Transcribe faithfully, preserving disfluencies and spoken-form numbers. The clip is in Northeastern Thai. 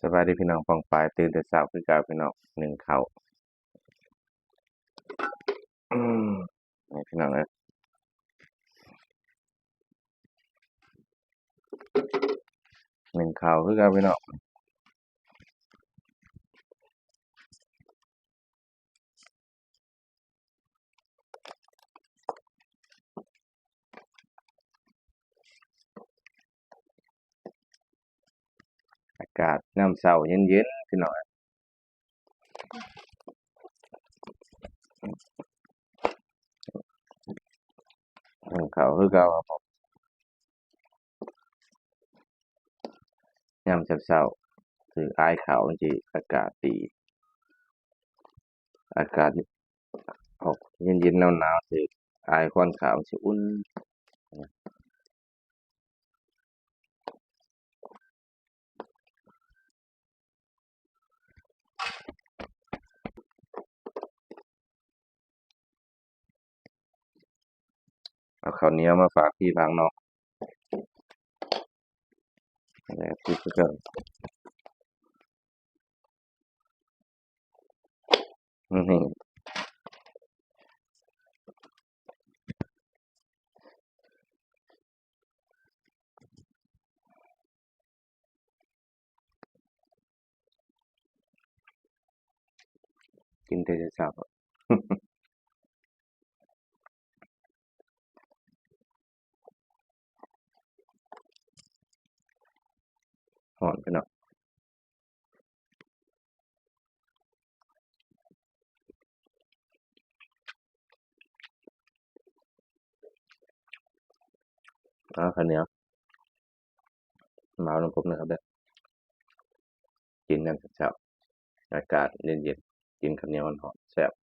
สบายดีพี่น้อง ป้องปาย ตื่นแต่เช้าคือเก่าพี่น้อง นึ่งข้าว อืม นี่พี่น้องเอ้ย นึ่งข้าวคือเก่าพี่น้อง อากาศยามเช้าเย็นๆ พี่น้อง นึ่งข้าวคือเก่าครับผม ยามเช้าๆ ถืออ้ายข้าวจั่งซี้ อากาศดี อากาศออกเย็นๆ หนาวๆ ถืออ้ายควันข้าวจั่งซี้ อุ่น เอาข้าวเหนียวมาฝากพี่ฝากน้อง แล้วพี่ก็ อืม กินแต่เช้า ฮ้อนพี่น้อง อ่า ข้าวเหนียว มาลองกบนะครับเด้อ กินยามเช้า อากาศเย็นๆ กินข้าวเหนียวฮ้อนๆ แซ่บ